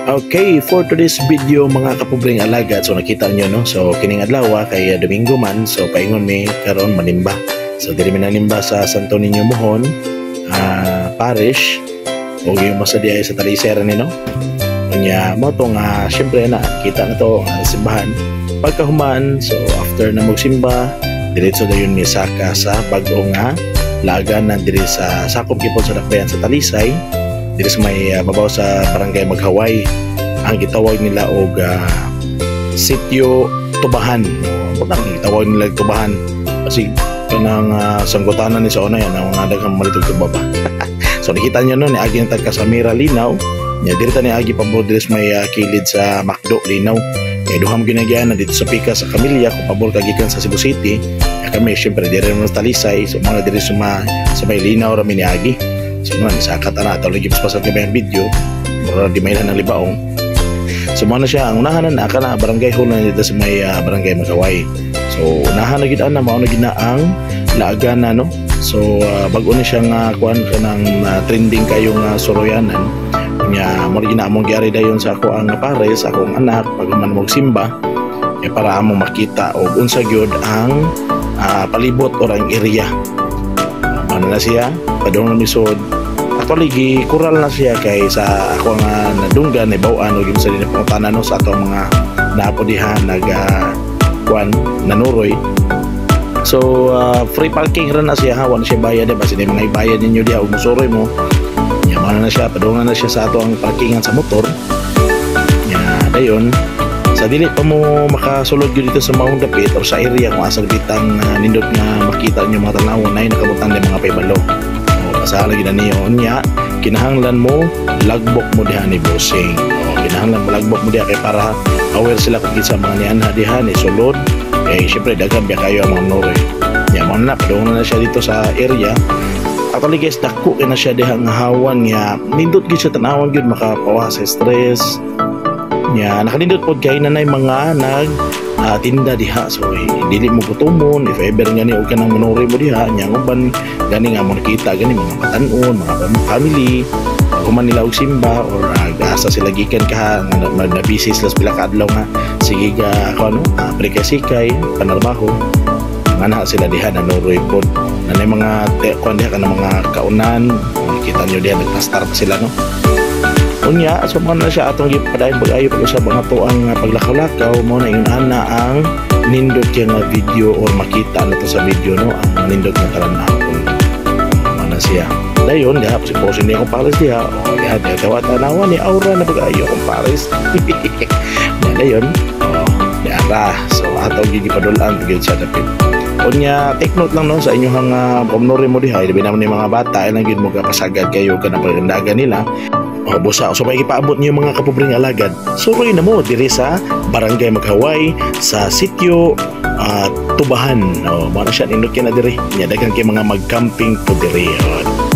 Okay, for today's video, mga kapobreng alagad, so nakita nyo, no? So kining adlaw kay Domingo man, so paingon mi karon manimba. So diri mi nanimba sa Santo Niño Mohon Parish o yung masa diay sa Talisay ni, no? Unya mo to nga syempre na kita na to nga simbahan. Pagkahuman, so after na magsimba, diretso dayon mi saka sa bag-o nga laganan diri sa sakop gipon sa Dakbayan sa Talisay, diri sa may babaw sa Barangay Maghaway, ang gitawag nila og Sitio Tubahan. O ang gitawag nila og Tubahan kasi kanang sanggutanan ni sa una yan ang mga daghang malitog tuba ba. So nakita niyo, no, ni agi tag sa Mira Linaw nya, diri ta ni agi pabor diri sa may kilid sa Macdo Linaw, kay duha mo ginagian na dito sa Pika sa Camilla kung pabor ka gikan sa Cebu City. Ya, kami syempre diri mo sa Talisay, so mga diri sa may Linaw ra mi ni agi. So mga nisaka ta na ato lagi pasal kay ang video mura di may ng libaong. So mo na siya ang unahan na kana barangay hall na dito sa may Barangay Magaway. So unahan na gid ana, mao na gid na ang laagana, no? So bag-o na siya nga kuan, kanang trending kayo nga suroyanan. Nya mo gid na among giari dayon sa ako ang pares, akong anak, pag man magsimba eh, para among makita og unsa gyud ang palibot or ang area. Ano na siya, padung na misod. Actually, gi kural na siya kay sa ako nga nadunggan, nabaw-an og sa din pangutana, no, sa atong mga naapo diha nag kuan nanuroy. So free parking ra na siya ha, wala siya bayad, ba sila mga ibayad ninyo diha ug musuroy mo. Nya mo na siya, padungan na siya sa ato ang parkingan sa motor. Nya dayon sa dili pa mo makasulod gyud dito sa maong dapit or sa area kung asa bitang nindot nga makita niyo mga tanawon ay nakabutan din mga paybalo. O pasala gid na niyo. Unya kinahanglan mo logbook mo diha ni bossing. O kinahanglan mo logbook mo diha kay para aware sila kung kinsa mga nianha diha ni sulod, kay syempre daghan biya kayo ang mga noroy. Nya mo na, padung na siya dito sa area. Actually guys, dako kay na siya diha nga hawan nga nindot gyud siya tan-awon gyud, makapawa sa stress. Nya nakanindot pod kay nanay mga nag tinda diha, so eh, dili mo gutomon if ever nga ni og kanang manuri mo diha. Nya ang uban gani nga mo nakita gani mga batan-on, mga family, human nila og simba or gaasa sila gikan kaha nga na busy sila sa pila ka adlaw nga sige ga ako ano prikay-sikay panarbaho nga na sila diha nanuroy pod. Nanay mga kuan diha kanang mga kaunan, makita nyo diha nagpastar pa sila, no? Unya, so mo na siya atong gipadayon pag-ayo pag usab ang ato ang paglakaw-lakaw. Mo na yun ana ang nindot kay nga video or makita na to sa video, no, ang nindot nga talan-awon. Mo na siya dayon diha si posing niya akong pares diha. O diha diha tawa tanawa ni aura na pag-ayo akong pares na dayon. O diara, so ato gid gipadul-an gyud sa dapit. Unya, take note lang, no, sa inyong pamnori mo diha, labi naman ni mga bata, ilang gyud mo kapasagad kayo kanang pagandagan nila. O busa, so may ipaabot niyo, mga kapobring alagad. Suroy na mo diri sa Barangay Maghaway sa Sitio Tubahan. O, mo na siya nindot kay na diri. Nya daghan kay mga mag-camping po diri. O,